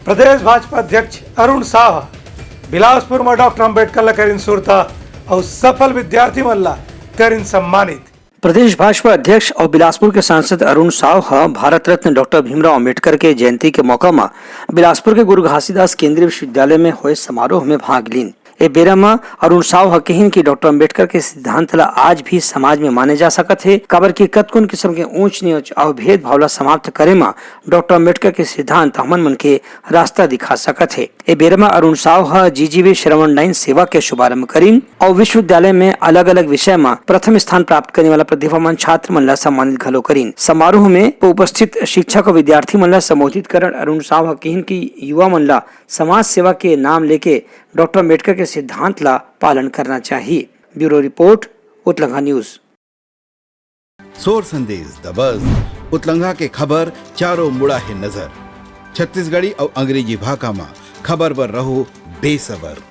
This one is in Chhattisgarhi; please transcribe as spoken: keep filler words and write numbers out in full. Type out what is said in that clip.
प्रदेश भाजपा अध्यक्ष अरुण साव ह बिलासपुर म डॉक्टर अंबेडकर ल करिन सुरता अउ सफल विद्यार्थी मन ल करिन सम्मानित। प्रदेश भाजपा अध्यक्ष अउ बिलासपुर के सांसद अरुण साव ह भारत रत्न डॉक्टर भीमराव अंबेडकर के जयंती के मौका म बिलासपुर के गुरु घासीदास केंद्रीय विश्वविद्यालय में होए समारोह में भाग लीन। ए बेरा म अरुण साव ह किहिन कि डॉक्टर अंबेडकर के सिद्धांत ल आज भी समाज में माने जा सकत हे, काबर कि कतकोन किसम के ऊंच नीच अउ भेदभाव ल समाप्त करे म डॉक्टर अंबेडकर के सिद्धांत हमन मन के रास्ता दिखा सकत हे। ए बेरा म अरुण साव ह जीजीवी श्रवण लाइन सेवा के शुभारंभ करिन अउ विश्वविद्यालय में अलग-अलग विषय म प्रथम स्थान प्राप्त करने वाला प्रतिभावान छात्र मन ल सम्मानित घलो करिन। समारोह में उपस्थित शिक्षक अउ विद्यार्थी मन ल संबोधित करत अरुण साव ह किहिन कि युवा मन ल समाज सेवा के नाम लेके डॉक्टर अंबेडकर के सिद्धांत ल पालन करना चाहिए। ब्यूरो रिपोर्ट, उतलंघा न्यूज। सोर संदेश दबस, उतलंघा के खबर चारों मुड़ा हे नजर। छत्तीसगढ़ी अउ अंग्रेजी भाखा म खबर बर रहो बेसबर।